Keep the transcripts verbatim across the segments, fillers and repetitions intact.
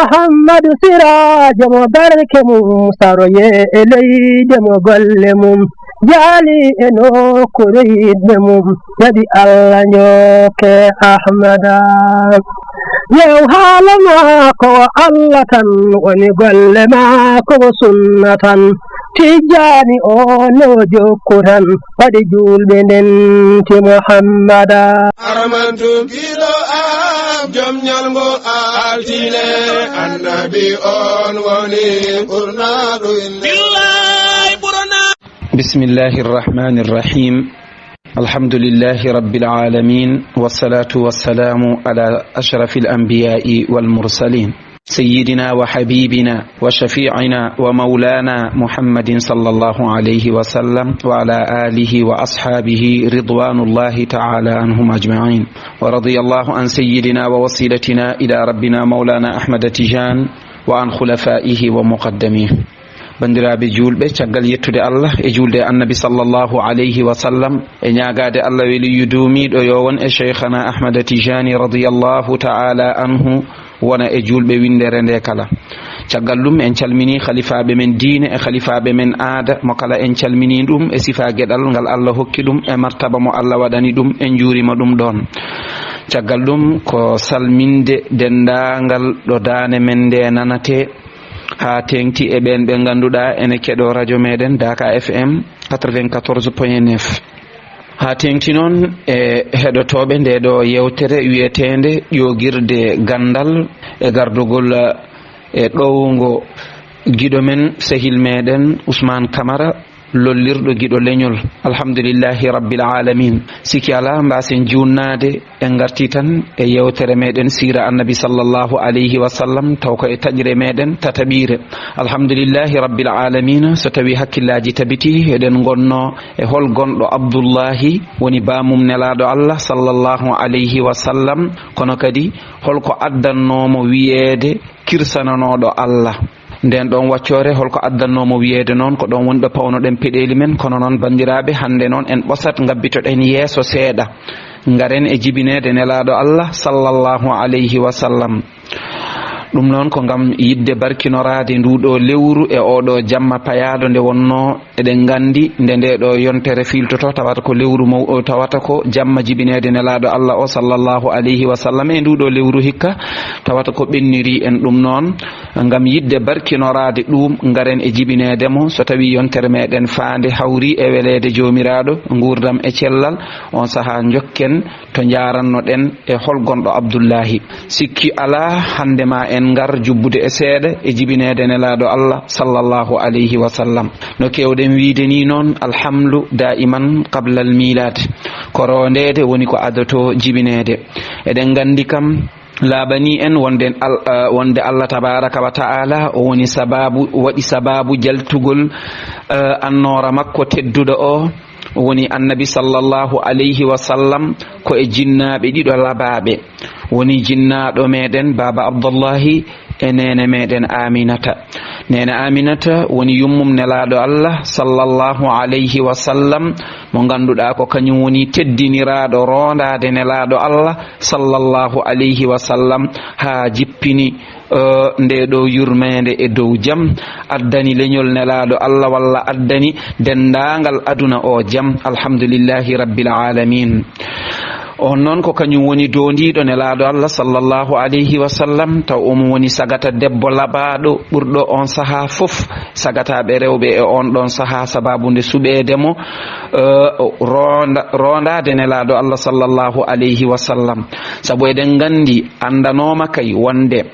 Muhammadu Siraajo mo barke mum saroye e leyde mo golle mum jaali e nokkuure yiɗɓe mum, jaɓi Allah njokke Ahmada. Yew haala maako o Allah tan woni golle maako o sunna tan. Tijjaani o no jokku tan waɗi juulɓe ndenti Muhammada. Armantu giɗo am jom ñalngo altine annabi on woni ɓurnaɗo inde. Billahi ɓurna. بسم الله الرحمن الرحيم. الحمد لله رب العالمين، والصلاة والسلام على أشرف الأنبياء والمرسلين، سيدنا وحبيبنا وشفيعنا ومولانا محمد صلى الله عليه وسلم، وعلى آله وأصحابه رضوان الله تعالى عنهم أجمعين، ورضي الله عن سيدنا ووسيلتنا إلى ربنا مولانا أحمد تيجان، وعن خلفائه ومقدميه. Banndiraaɓe juulɓe, caggal yettude Allah e juulde e Annabi sallallahu alayhi wa sallam, e ñaagaade Allah weliyu duumiiɗo yo won e Cheikhana Ahmada Tijani radiyallahu ta'ala anhu wona e juulɓe winndere nde kala. Caggal ɗum, en calminii khalifaaɓe men diine e khalifaaɓe men aada, mo kala en calminii ɗum e sifaa geɗal ngal Allah hokki ɗum e martaba mo Allah waɗani ɗum, en njuuriima ɗum ɗoon. Caggal ɗum, ko salminde denndaangal ɗo daande men nde nanatee, haa teeŋti e ɓeen ɓe ngannduɗaa ene keɗoo radio meɗen Daaka F M quatre-vingt-quatorze point neuf. Haa teeŋti noon e heɗotooɓe nde ɗo yeewtere wiyeteende Ƴoogirde Ganndal e gardugol e ɗowngo giɗo men, sehil meɗen Ousmane Camara, lollirɗo giɗo leñol. Alhamdulillahi Rabbil Alamin. Sikki alaa, mbaasen juunnaade, en ngartii tan e yeewtere meɗen siira Annabi sallallahu alayhi wa sallam, taw ko e taƴre meɗen tataɓiire. Alhamdulillahi Rabbil Alamin, so tawii hakkillaaji tabitii, eɗen ngonnoo e hol gonɗo Abdullahi, woni baamum Nelaaɗo Allah sallallahu alayhi wa sallam, kono kadi holko addannoomo wiyeede kirsananooɗo Allah. Nden ɗon waccoore, holko addannoomo wiyeede noon? Ko ɗon woni ɗo pawnoɗen peɗeeli men, kono noon, banndiraaɓe, hannde noon en ɓosat, ngabbitoɗen yeeso seeɗa, ngaren e jibineede Nelaaɗo Allah sallallahu alayhi wa sallam. Ɗum noon ko ngam yiɗde barkinoraade nduu ɗoo lewru e oo ɗoo jamma payaaɗo nde wonnoo eɗen nganndi nde ndee ɗoo yontere fiiltotoo, tawata ko lewru maw-, tawata ko jamma jibineede Nelaaɗo Allah o sallallahu alayhi wa sallam. E nduu ɗoo lewru hikka, tawata ko ɓennirii en ɗum noon, ngam yiɗde barkinoraade ɗum, ngaren e jibineede mo, so tawii yontere meɗen faande hawrii e weleede Joomiraaɗo, nguurndam e cellal, on sahaa njokken to njaarannoɗen e hol gonɗo Abdullahi. Sikki alaa, hannde ma en ngar jubbude e seeɗa e jibineede Nelaaɗo Allah sallallahu alayhi wa sallam. No keewɗen wiyde nii noon, alhamlu daiman qablal miilaad. Ko roondeede woni ko adotoo jibineede. Eɗen nganndi kam, laaɓanii en wonde Al-, eh, wonde Allah tabaaraka wa ta'ala o woni sabaabu, waɗi sabaabu jaltugol, eh, annoora makko tedduɗo o, woni Annabi sallallahu alayhi wa sallam, ko e jinnaaɓe ɗiɗo labaaɓe. Woni jinnaaɗo meɗen, Baaba Abdullahi, e neene meɗen Aminata. Neene Aminata woni yummum Nelaaɗo Allah sallallahu alayhi wa sallam, mo ngannduɗaa ko kañum woni teddiniraaɗo roondaade Nelaaɗo Allah sallallahu alayhi wa sallam, haa jippini, eh, nde ɗo yurmeende e dow jam, addani leñol Nelaaɗo Allah, walla addani denndaangal aduna o jam. Alhamdulillahi Rabbil Alamin. On noon ko kañum woni doondiiɗo Nelaaɗo Allah sallallahu alayhi wa sallam, taw omo woni sagata debbo labaaɗo ɓurɗo on sahaa fof sagataaɓe rewɓe e on ɗon sahaa, sabaabu nde suɓeede mo, eh, roonda-, roondaade Nelaaɗo Allah sallallahu alayhi wa sallam. Sabu eɗen nganndi, anndanooma kay wonde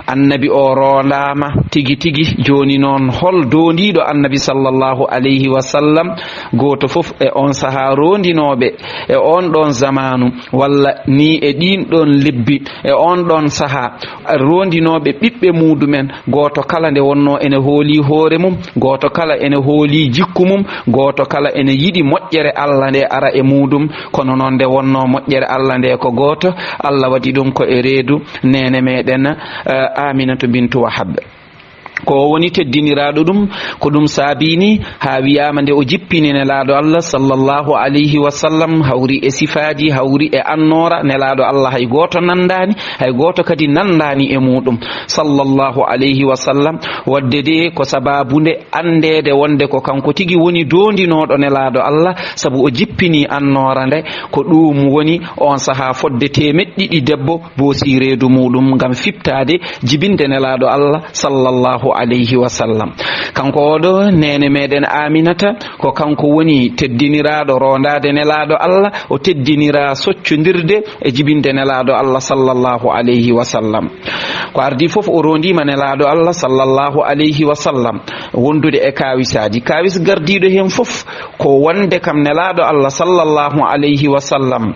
Annabi o roondaama tigi tigi. Jooni noon, hol doondiiɗo Annabi sallallahu alayhi wa sallam gooto fof e on sahaa roondinooɓe e on ɗon zamaanu, walla ni e ɗin ɗon lebbi, e on ɗon sahaa, roondinooɓe ɓiɓɓe muuɗum en, gooto kala nde wonnoo ene hoolii hoore mum, gooto kala ene hoolii jikku mum, gooto kala ene yiɗi moƴƴere Allah nde ara e muuɗum, kono noon nde wonnoo moƴƴere Allah nde ko gooto, Allah waɗi ɗum ko e reedu neene meɗen, eh, Aminatu bintu Wahab. Ko o woni teddiniraaɗo ɗum, ko ɗum saabini haa wiyaama nde o jippini Nelaaɗo Allah sallallahu alayhi wa sallam, hawri e sifaaji, hawri e annoora, Nelaaɗo Allah hay gooto nanndaani, hay gooto kadi nanndaani e muuɗum, sallallahu alayhi wa sallam. Waɗde de ko sabaabu nde anndeede wonde ko kanko tigi woni doondinooɗo Nelaaɗo Allah, sabu o jippini annoora nde, ko ɗum woni oon sahaa fodde teemeɗɗe ɗiɗi debbo boosi reedu muuɗum ngam fiɓtaade jibinde Nelaaɗo Allah sallallahu alayhi wa sallam. Kanko oɗo neene meɗen Aminata, ko kanko woni teddiniraaɗo roondaade Nelaaɗo Allah, o teddiniraa soccondirde e jibinde Nelaaɗo Allah sallallahu alayhi wa sallam. Ko ardii fof o roondiima Nelaaɗo Allah sallallahu alayhi wa sallam wondude e kaawisaaji. Kaawis gardiiɗo heen fof ko wonde kam Nelaaɗo Allah sallallahu alayhi wa sallam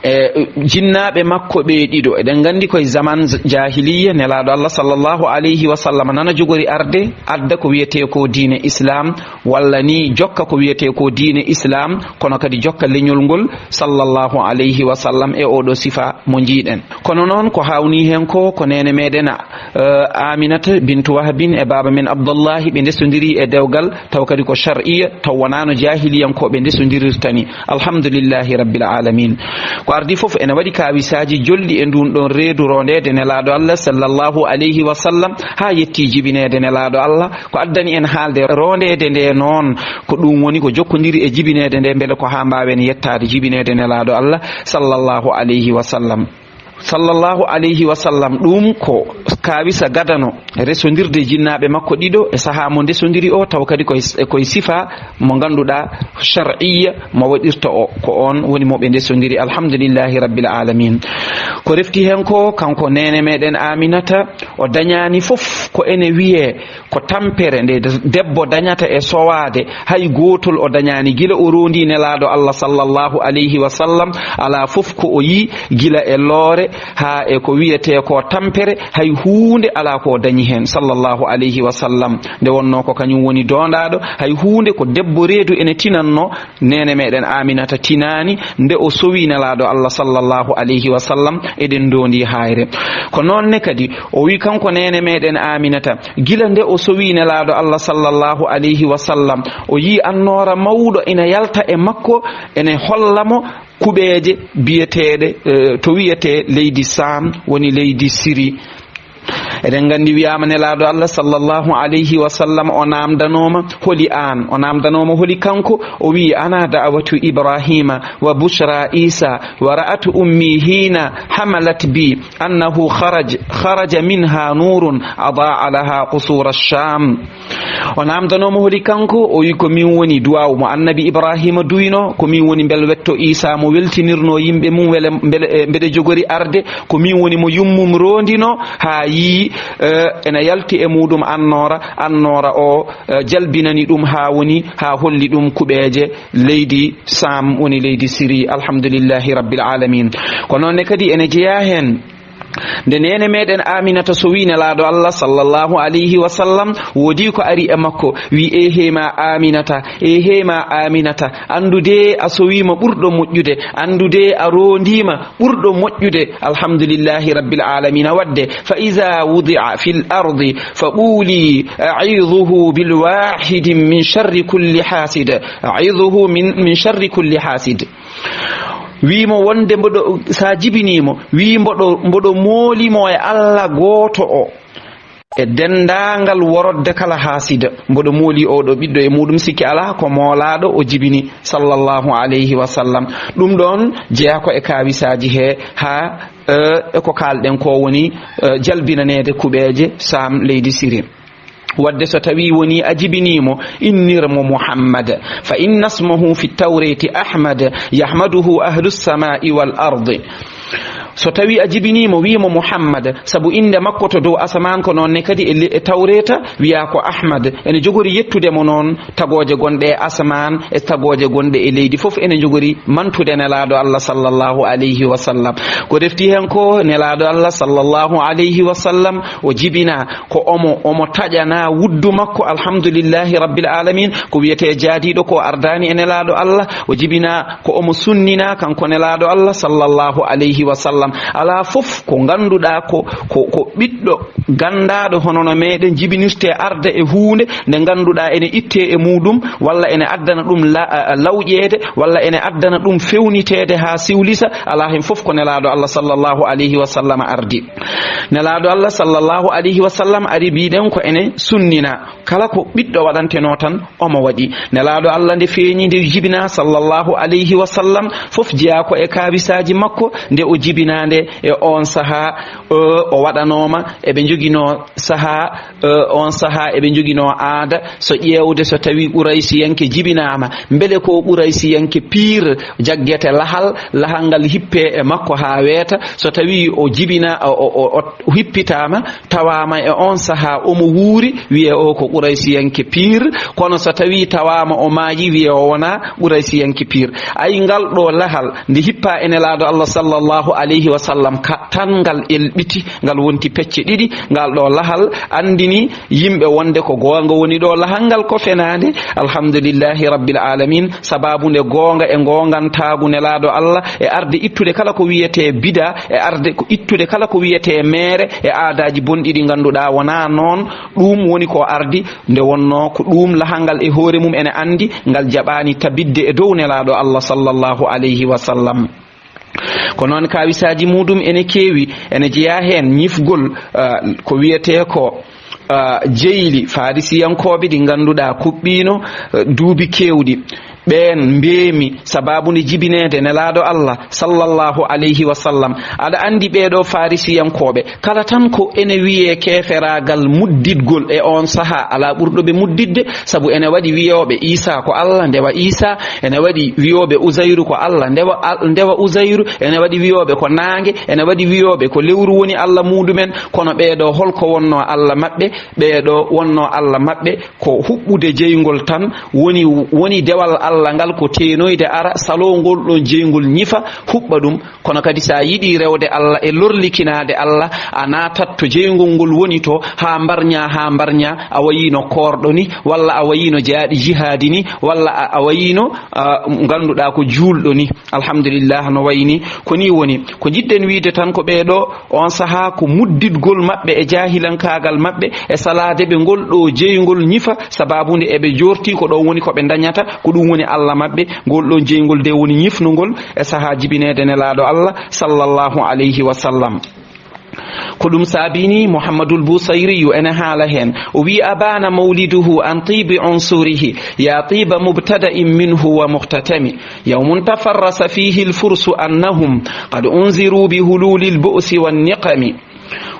e jinnaaɓe makko ɓee ɗiɗo. Eɗen nganndi koye zaman jahiliya, Nelaaɗo Allah sallallahu alayhi wa sallam nana jogori arde, adda ko wiyetee ko diine Islam, walla ni jokka ko wiyetee ko diine Islam, kono kadi jokka leñol ngol sallallahu alayhi wa sallam e oɗo sifa mo njiiɗen. Kono noon ko haawnii heen ko, ko neene meɗen, eh, Aminata bintu Wahabin e baaba men Abdullahi, ɓe ndesondiri e dewgal, taw kadi ko shar'iyya, taw wonaa no jaahiliyankooɓe ndesondirirta ni. Alhamdulillahi rabbil alamin. Ko ardii fof ene waɗi kaawisaaji jolɗi e nduun ɗoon reedu roondeede Nelaaɗo Allah sallallahu alayhi wa sallam haa yettii jibineede Nelaaɗo Allah. Ko addani en haalde roondeede nde noon, ko ɗum woni ko jokkondiri e jibineede nde, mbele ko haa mbaawen yettaade jibineede Nelaaɗo Allah sallallahu alayhi wa sallam. Sallallahu alayhi wa sallam, ɗum ko kaawisa gadano resondirde jinnaaɓe makko ɗiɗo e sahaa mo ndesondiri o, taw kadi koye, koye sifa mo ngannduɗaa shar'iyya mo waɗirta o, ko oon woni mo ɓe ndesondiri. Alhamdulillahi rabbil alamin. Ko refti heen ko, kanko neene meɗen Aminata, o dañaani fof ko ene wiyee ko tampere nde debbo dañata e sowaade, hay gootol o dañaani. Gila o roondi Nelaaɗo Allah sallallahu alayhi wa sallam, alaa fof ko o yii, gila e loore haa e ko wiyetee ko tampere, hay huunde alaa ko o dañi heen, sallallahu alayhi wa sallam. Nde wonnoo ko kañum woni doondaaɗo, hay huunde ko debbo reedu ene tinannoo, neene meɗen Aminata tinaani nde o sowi Nelaaɗo Allah sallallahu alayhi wa sallam, eɗen ndoondi haayre. Ko noon ne kadi o wi kanko neene meɗen Aminata, gila nde o sowi Nelaaɗo Allah sallallahu alayhi wa sallam, o yii annoora mawɗo ina yalta e makko, ene holla mo kuɓeeje biyeteeɗe, eh, to wiyetee leydi Saam, woni leydi Siri. Eɗen nganndi wiyaama Nelaaɗo Allah sallallahu alayhi wa sallam o naamndanooma holi aan, o naamndanooma holi kanko, o wii: "Ana da'watu Ibrahima wa bushra Isa wa ra'atu ummi hina hamalat bi annahu kharaj, kharaja minha nurun adaa laha qusura Sham." O naamndanooma holi kanko, o wi: "Ko min woni duwaaw mo annabi Ibrahima duwino, ko min woni mbelwetto Isa mo weltinirno yimɓe mum, wele, mbele, eh, mbeɗe jogori arde, ko min woni mo yummum roondino haa yii, eh, ena yalti e muuɗum annoora, annoora o, eh, jalbinani ɗum haa woni, haa holli ɗum kuɓeeje leydi Saam, woni leydi Siri." Alhamdulillahi rabbil alamin. Ko noon ne kadi ene jeyaa heen nde neene meɗen Aminata sowi Nelaaɗo Allah sallallahu alayhi wa sallam, woodi ko ari e makko, wi: "Eehey ma Aminata, eehey ma Aminata, anndude a sowiima ɓurɗo moƴƴude, anndude a roondiima ɓurɗo moƴƴude." Alhamdulillahi rabbil alamin. Waɗde, "Fa iza wudi'a fil ardi fa quli a'idhuhu bil wahidi min sharri kulli hasid, a'idhuhu min, min sharri kulli hasid." Wii mo wonde mboɗo, so a jibinii mo, wii mboɗo, mboɗo mooli mo e Allah gooto o, e denndaangal worodde kala haasida. Mboɗo mooli oɗo ɓiɗɗo e muuɗum, sikki alaa ko moolaaɗo o jibini, sallallahu alayhi wa sallam. Ɗum ɗoon jeyaa ko e kaawisaaji he haa, eh, e ko kaalɗen ko woni, eh, jalbinaneede kuɓeeje Saam, leydi Siri. Wadde so tawi woni a jibinimo, innir mo Muhammad, fa inna ismahu fi tawreti Ahmad, yahmaduhu ahlu samai wal ardi. So tawi a jibinimo, wimo Muhammad, sabu inde makko to dow asaman ko noon ne kadi e le-, e tawreta wiya ko Ahmad. Ene jogori yettude mo noon tagooje gonɗe e asaman e tagooje gonɗe e leydi fof ene jogori mantude Nelaaɗo Allah sallallahu alayhi wa sallam. Ko refti hen ko Nelaaɗo Allah sallallahu alayhi wa sallam o jibina, ko omo, omo taƴana wuddu makko, alhamdulillahi rabbil alamin, ko wiyete jaadiɗo ko ardani e Nelaaɗo Allah, o jibina ko omo sunnina kanko Nelaaɗo Allah sallallahu alayhi wa sallam. Alaa fof ko ngannduɗaa ko, ko, ko ɓiɗɗo ganndaaɗo hono no meɗen jibinirte arde e huunde nde ngannduɗaa ene itte e muɗum, walla ene addana ɗum la-, a, a, lawƴeede, walla ene addana ɗum fewniteede haa siwlisa. Alaa heen fof ko Nelaaɗo Allah sallallahu alayhi wa sallam ardi. Nelaaɗo Allah sallallahu alayhi wa sallam ari, mbiɗen ko ene sunnina. Kala ko ɓiɗɗo waɗantenoo tan, omo waɗi. Nelaaɗo Allah nde feeñi, nde jibinaa, sallallahu alayhi wa sallam, fof jeyaa ko e kaawisaaji makko, nde o jibinaa nde e oon sahaa, o, o waɗanooma, eɓe njoginoo sahaa, o, oon sahaa eɓe njoginoo aada, so ƴeewde so tawii Quraysiyanke jibinaama, mbele ko Quraysiyanke pire jaggete lahal, lahal ngal hippe e makko haa weeta, so tawii o jibina-, o, o, o, o hippitaama, tawaama e oon sahaa omo wuuri, wiyee o ko Quraysiyanke pire, kono so tawii tawaama o maayi, wiyee o wonaa Quraysiyanke pire. Ayi, ngal ɗo lahal nde hippaa e Nelaaɗo Allah sallallahu alayhi wa sallam ka-, tan ngal elɓiti, ngal wonti pecce ɗiɗi, ngal ɗo lahal anndini yimɓe wonde ko goonga woni ɗo, lahal ngal ko fenaande. Alhamdulillahi Rabbil Alamin, sababu nde goonga e goongantaagu Nelaaɗo Allah e arde ittude kala ko wiyetee bida, e arde ko ittude kala ko wiyetee meere e aadaaji bonɗi ɗi ngannduɗaa wonaa noon. Ɗum woni ko ardi, nde wonnoo ko ɗum lahal ngal e hoore mum ene anndi ngal jaɓaani tabitde e dow Nelaaɗo Allah sallallahu alayhi wa sallam. Ko noon kaawisaaji muɗum ene keewi, ene jeyaa heen ñifgol, ah, ko wiyetee ko, ah, jeyli Farisiyankooɓe ɗi ngannduɗaa kuɓɓiino, ah, duuɓi keewɗi. Ɓeen mbeemi sababu nde jibineede Nelaaɗo Allah sallallahu alayhi wa sallam. Aɗa anndi ɓee ɗo Farisiyankooɓe, kala tan ko ene wiyee keeferaagal mudditgol e oon sahaa, alaa ɓurɗo ɓe mudditde, sabu ene waɗi wiyooɓe Iisaa ko Allah, ndewa Iisaa, ene waɗi wiyooɓe Uzayru ko Allah, ndewa Al-, ndewa Uzayru, ene waɗi wiyooɓe ko naange, ene waɗi wiyooɓe ko lewru woni Allah muɗumen, kono ɓee ɗo hol ko wonnoo Allah maɓɓe? Ɓee ɗo wonnoo Allah maɓɓe ko huɓɓude jeyngol tan, woni, woni dewal Allah ngal ko teenoyde ara, saloo ngol ɗoon jeyngol ñifa, huɓɓa ɗum. Kono kadi, so a yiɗii rewde Allah e lorlikinaade Allah, a naatat to jeyngol ngol woni to, haa mbarñaa, haa mbarñaa, a wayii no koorɗo ni, walla a wayii no jaaɗi jihaadi ni, walla a, a wayii no, a, ngannduɗaa ko juulɗo ni. Alhamdulillah, no wayi ni, ko ni woni. Ko njiɗɗen wiyde tan ko ɓee ɗo, oon sahaa ko mudditgol maɓɓe e jaahilankaagal maɓɓe e salaade ɓe ngol ɗo jeyngol ñifa, sababu nde eɓe joorti ko ɗoon woni ko ɓe ndañata, ko ɗum woni Allah maɓɓe, ngol ɗoon jeyngol de woni ñifnugol e sahaa jibineede Nelaaɗo Allah sallallahu alayhi wa sallam. Ko ɗum saabini Muhammadul Busayriyu ene haala heen. O wiyi: "Abana mawliduhu an tibi unsurihi, ya tiba mubtada'in minhu wa muhtatami. Yawmun tafarrasa fihi al-fursu annahum qad unziru bi hululi al-bu'si wan niqami.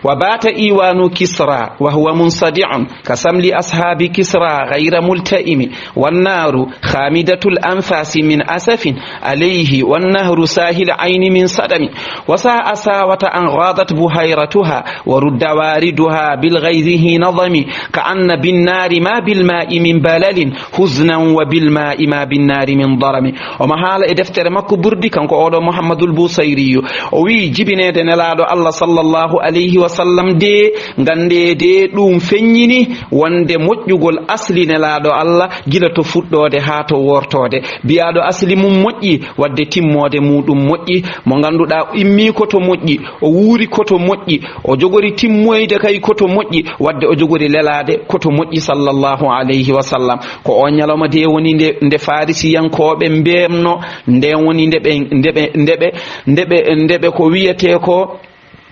Wa bata iwanu Kisra wa huwa munsadi'un ka samli ashabi Kisra ghayra multa'imi. Wan naru khamidatul anfasi min asafin alayhi wan nahru sahil ayni min sadami. Wa sa'a sawata an ghadat buhayratuha wa rudda wariduha bil ghayzi hina dhami. Ka anna bin nari ma bil ma'i min balalin huznan wa bil ma'i ma bin nari min darami." Omo haala e deftere makko Burdi, kanko oɗo Muhammadul Busayriyu. O wiyi jibineede Nelaaɗo Allah sallallahu alayhi wa sallam de, ngannde de ɗum feññini wonde moƴƴugol asli Nelaaɗo Allah gila to fuɗɗoode haa to wortoode. Biyaaɗo asli mum moƴƴi, wadde timmoode muɗum moƴƴi. Mo ngannduɗaa immii ko to moƴƴi, o wuuri ko to moƴƴi, o jogori timmoyde kay ko to moƴƴi, wadde o jogori lelaade ko to moƴƴi, sallallahu alayhi wa sallam. Ko o ñalawma de woni nde, nde Farisiyankooɓe mbeemno, nde woni nde ɓe, nde ɓe, nde ɓe, nde ɓe, nde ɓe ko wiyetee ko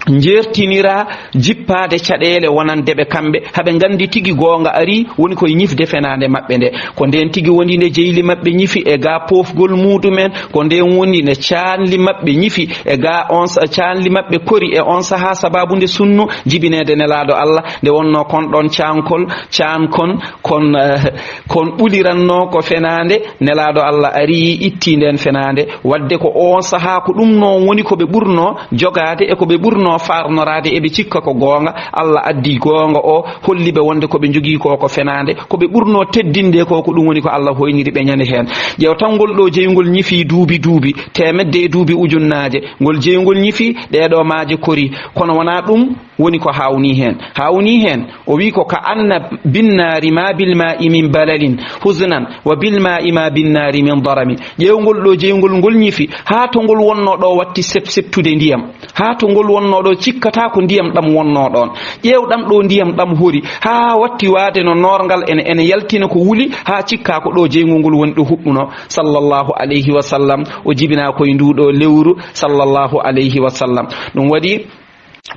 njeertinira jippaade caɗeele wonande ɓe kamɓe, haɓe nganndi tigi goonga arii, woni koye ñifde fenaande maɓɓe nde. Ko ndeen tigi woni nde jeyli maɓɓe ñifi e ga poofgol muɗumen, ko ndeen woni nde caanli maɓɓe ñifi e ga on sa-, caanli maɓɓe kori e on sahaa, sababu nde sunnu jibineede Nelaaɗo Allah, nde wonnoo kon ɗon caankol, caankon, kon, eh, kon ɓulirannoo ko fenaande, Nelaaɗo Allah arii, itti ndeen fenaande. Wadde ko oon sahaa, ko ɗum noon woni ko ɓe ɓurnoo jogaade e ko ɓe ɓurnoo faarnoraade, eɓe cikka ko goonga. Allah addi goonga o, holli ɓe wonde ko ɓe njogii ko, ko fenaande. Ko ɓe ɓurnoo teddinde ko, ko ɗum woni ko Allah hoyniri ɓe ñande heen. Ƴeew tan ngol ɗo jeyngol ñifi duubi duubi, teemedde e duubi ujunnaaje. Ngol jeyngol ñifi, ɗee ɗo maaje kori. Kono wonaa ɗum, Woni ko haawnii heen. Haawnii heen, o wiyi ko: "Ka anna binnaari ma bil maa'i min balalin, huznan, wa bil maa'i ma binnaari min darami." Ƴeewngol ɗo jeyngol ngol ñifi, haa to ngol wonnoo ɗo watti sep-, septude ndiyam, haa to ngol wonnoo ɗo cikkata ko ndiyam ɗam wonnoo ɗoon. Ƴeew ɗam ɗo ndiyam ɗam hori, haa watti waade no noorngal ene, ene yaltina ko wuli, haa cikka ko ɗo jeyngol ngol woni ɗo huɓɓunoo, sallallahu alayhi wa sallam. O jibinaa koye nduu ɗo lewru, sallallahu alayhi wa sallam. Ɗum waɗi,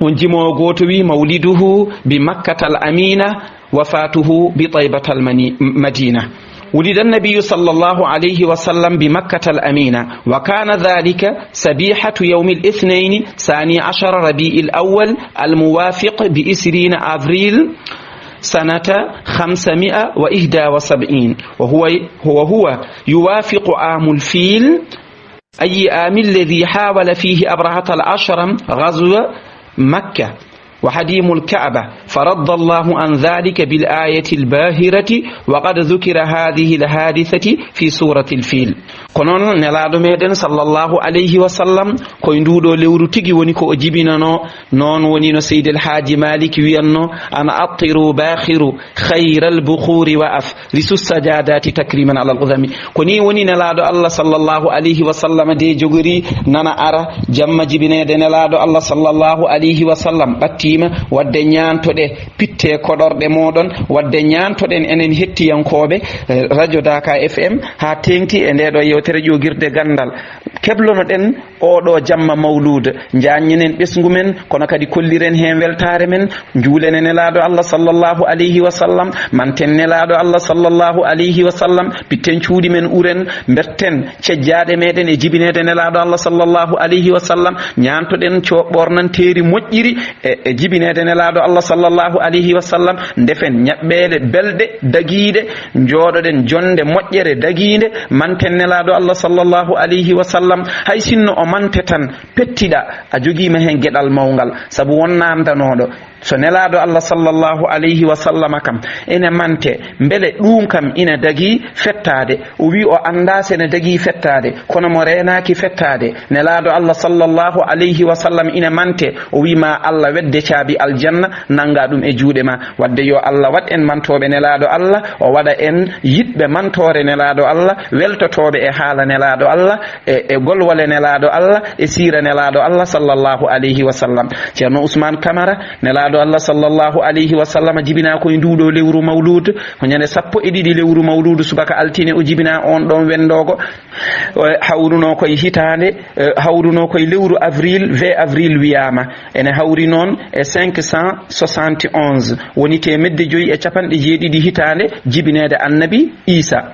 on jimoowo gooto wi: "Mawliduhu bi Makkatal Amina, wafatuhu bi Taybatal mani-, Madina." ولد النبي صلى الله عليه وسلم بمكة الأمينة، وكان ذلك صبيحة يوم الاثنين ثاني عشر ربيع الأول الموافق بعشرين أفريل سنة خمسمائة وإحدى وسبعين، وهو، وهو يوافق عام الفيل، أي عام الذي حاول فيه أبرهة الأشرم غزو مكة وهدم الكعبة، فرد الله عن ذلك بالآية الباهرة: "وقد ذكر هذه الحادثة في سورة الفيل." Ko noon Nelaaɗo meɗen, sallallahu alayhi wa sallam, koye nduu ɗo lewru tigi woni ko o jibinanoo. Noon woni no Seydi El Haaji Maalik wiyatnoo: "Ana attiru baakhiru khayral bukhuuri wa af." Risu sajadati takriman alal qudami. Ko nii woni Nelaaɗo Allah sallallahu alayhi wa sallam de jogori nana ara jamma jibineede Nelaaɗo Allah sallallahu alayhi wa sallam ɓattiima, wadde ñaantoɗe, pitte koɗorɗe mooɗon, wadde ñaantoɗen enen hettiyankooɓe, eh, Radio Daka F M, haa teeŋti e nde ɗo yewtere ƴoogirde ganndal. Keblonoɗen oo ɗo jamma mawluud, njaanñinen ɓesngu men, kono kadi kolliren heen weltaare men, njuulen e Nelaaɗo Allah sallallahu alayhi wa sallam, manten Nelaaɗo Allah sallallahu alayhi wa sallam, pitten cuuɗi men uren, mberten cejjaaɗe meɗen e jibineede Nelaaɗo Allah sallallahu alayhi wa sallam, ñaantoɗen co-, ɓoornanteeri moƴƴiri e, e jibineede Nelaaɗo Allah sallallahu alayhi wa sallam, ndefen ñaɓɓeele belɗe dagiiɗe, njooɗoɗen jonnde moƴƴere dagiinde, manten Nelaaɗo Allah sallallahu alayhi wa sallam. Hay sinno o mante tan, pettiɗa, a jogiima heen geɗal mawngal, sabu won naamndanooɗo. So Nelaaɗo Allah sallallahu alayhi wa sallam kam ene mante, mbele ɗuum kam ina dagii fettaade? O wi o anndaa so ene dagii fettaade, kono mo reenaaki fettaade, Nelaaɗo Allah sallallahu alayhi wa sallam ina mante, o wi ma Allah wedde caabi aljanna, nannga ɗum e juuɗe ma. Wadde yo Allah waɗ en mantooɓe Nelaaɗo Allah, o waɗa en yiɗɓe mantoore Nelaaɗo Allah, weltotooɓe e haala Nelaaɗo Allah, e, e golwole Nelaaɗo Allah, e siira Nelaaɗo Allah sallallahu alayhi wa sallam. Ceerno Ousmane Camara, Nelaaɗo Allah sallallahu alayhi wa sallam jibinaa ko e nduu ɗo lewru mawluud, ko ñande sappo e ɗiɗi lewru mawluud, subaka altine o jibinaa oon ɗoon wenndoogo. O hawrunoo koye hitaande, eh, hawrunoo koye lewru avril, vingt avril wiyaama. Ene hawri noon e cinq cent soixante et onze, woni teemedde joyi e capanɗe jeeɗiɗi hitaande jibineede Annabi Iisa.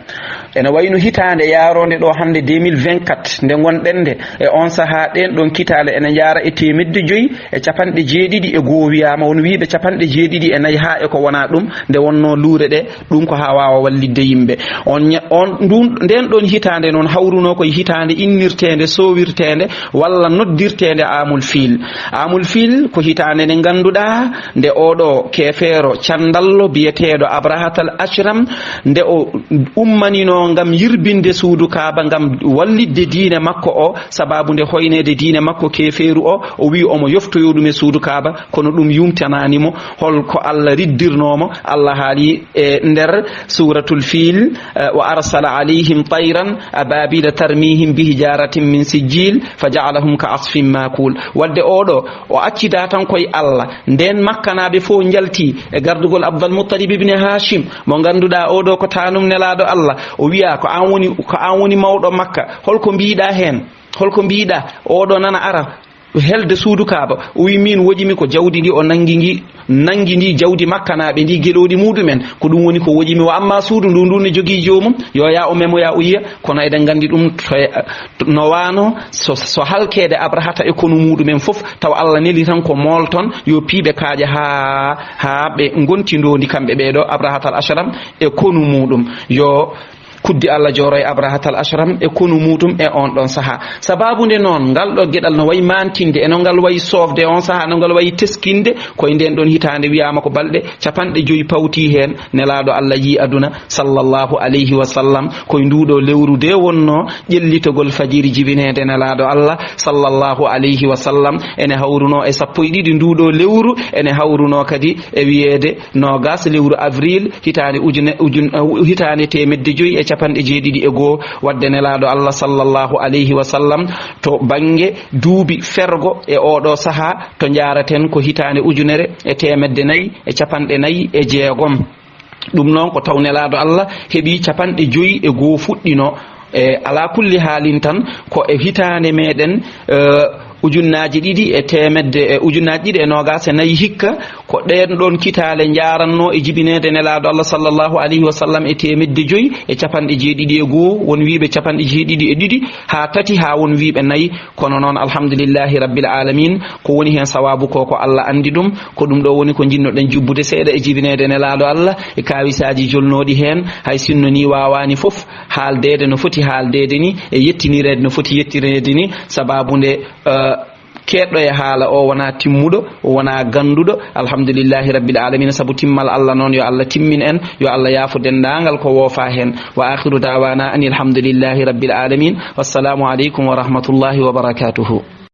Ene wayno hitaande yaaroonde ɗo hannde deux mille vingt-quatre, nde ngonɗen nde, e oon sahaa ɗeen ɗoon kitaale ene njaara e teemedde joyi e capanɗe jeeɗiɗi e goo wiyaama, won wiyɓe capanɗe jeeɗiɗi e nayi haa e ko wonaa ɗum, nde wonnoo luure ɗe, ɗum ko haa waawa wallitde yimɓe. On ña-, on, ndun, ndeen ɗoon hitaande noon hawrunoo ko e hitaande innirteende, soowirteende, walla noddirteende Aamul Fiil. Aamul Fiil ko hitaande nde ngannduɗaa, nde oo ɗo keefeero canndallo biyeteeɗo Abrahatal Ashram, nde o ummaninoo ngam yirbinde suudu Kaaba, ngam wallitde diine makko o, sababu nde hoyneede diine makko keefeeru o, o wiyi omo yoftoyoo ɗum e suudu Kaaba, kono ɗum yumtanaani mo. Hol ko Allah riddirnoo mo? Allah haali e nder Suuratul Fiil, eh, "Wa arsala alayhim tayran ababila tarmihim bi hijaratin min sijjil fa ja'alahum ka asfin maakul." Wadde oo ɗo, o accidaa tan koye Allah. Ndeen Makkanaaɓe fof njalti e gardugol Abdal Muttalib ibn Hashim, mo ngannduɗaa oo ɗo ko taanum Nelaaɗo Allah. O wiya, "Ko aan woni, ko aan woni mawɗo Makka. Holko mbiiɗaa heen? Holko mbiiɗaa?" Oo ɗo nana ara helde suudu Kaaba. O wi, "Min woƴimi ko jawdi ndi o nanngi ngi, nanngi ndi jawdi Makkanaaɓe ndi, gelooɗi muɗumen. Ko ɗum woni ko woƴimi. Wa amma suudu ndu, ndu ne jogii joomum, yo yaa o memoya o yiya." Kono eɗen nganndi ɗum to, no waano so, so halkeede Abrahata e konu muɗumen fof, taw Allah neli tan ko moolton, yo piiɓe kaaƴe haa, haa ɓe ngonti ndoondi kamɓe ɓee ɗo, Abrahatal Ashram e konu muɗum. Yo Kuddi Allah jooro e Abrahatal Ashram e konu muuɗum e on ɗon saha. Sababu nde noon, ngal ɗo geɗal no wayi mantinde, e no ngal wayi soofde on saha, no ngal wayi teskinde, koye nden ɗon hitaande wiyaama ko balɗe capanɗe joyi pawti heen, Nelaaɗo Allah yii aduna, sallallahu alayhi wa sallam, koye nduɗo lewru de wonno ƴellitogol fajiri jibineede Nelaaɗo Allah, sallallahu alayhi wa sallam, ene hawruno e sappo e ɗiɗi nduɗo lewru, ene hawruno kadi e wiyeede noogas lewru avril, hitaande ujune, ujun-, uh, hitaande teemedde joyi e capanɗe jeeɗiɗi e goo, wadde Nelaaɗo Allah, sallallahu alayhi wa sallam, to bannge duubi fergo e oɗo saha, to njaaraten ko hitaande ujunere e teemedde nayi e capanɗe nayi e jeegom. Ɗum noon ko taw Nelaaɗo Allah heɓi capanɗe joyi e goo fuɗɗino. E ala kulli haalin tan, ko e hitaande meɗen, eh, ujunnaaji ɗiɗi e teemedde, e ujunnaaji ɗiɗi e noogas e nayi hikka, ko ɗeen ɗoon kitaale njaaranno e jibineede Nelaaɗo Allah, sallallahu alayhi wa sallam, e teemedde joyi e capanɗe jeeɗiɗi e goo, won wiiɓe capanɗe jeeɗiɗi e ɗiɗi haa tati, haa won wiiɓe nayi. Kono noon, alhamdulillahi rabbil alamin, ko woni heen sawabu ko, ko Allah anndi ɗum. Ko ɗum ɗo woni ko njinnoɗen jubbude seeɗa e jibineede Nelaaɗo Allah, e kaawisaaji jolnooɗi heen, hay sinno ni waawaani fof haaldeede no foti haaldeede ni, e yettinireede no foti yettinireede ni, sababu nde, eh, keeɗɗo e haala o wona timmuɗo, o wona gannduɗo. Alhamdulillahi rabbil alamin, sabu timmal Allah noon, yo Allah timmin en, yo Allah yaafo denndaangal ko woofa heen. Wa akhiru da'wana anil hamdulillahi rabbil alamin. Wassalamu aleykum wa rahmatullahi wa barakatuhu.